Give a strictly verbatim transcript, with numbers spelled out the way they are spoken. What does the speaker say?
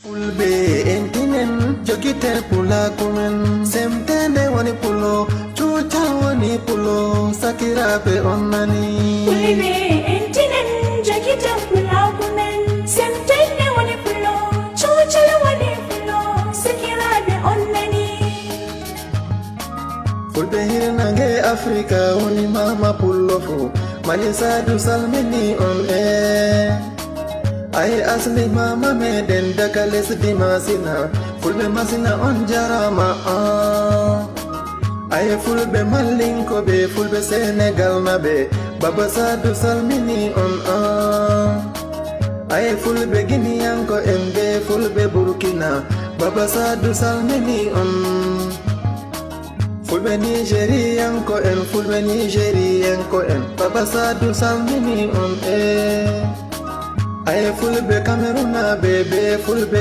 Fulɓe en tinen, jogiten pulaaku men. Semteende woni pulo, cuucal woni pulo, sakiraaɓe on nani. Fulɓe en tinen, jogiten pulaaku men. Semteende woni pulo, cuucal woni pulo, sakiraaɓe on nani. Fulɓe hirnange Afrika woni mama pullo fu. Mali Sadu salmini on e. Ay asli mama meɗen daga lesdi Masina. Fulɓe Masina on jarama. Ah. Ay fulɓe mallinko ɓe, fulɓe Senegal na ɓe. Baba Sadu salmini on. Ah. Ay fulɓe giniyanko en ɓe, fulɓe Burkina. Baba Sadu salmini on. Fulɓe Nigeriyanko en, fulɓe Nigeriyanko en, Baba Sadu salmini on e. Aye fulɓe Kameruna ɓe, ɓe fulɓe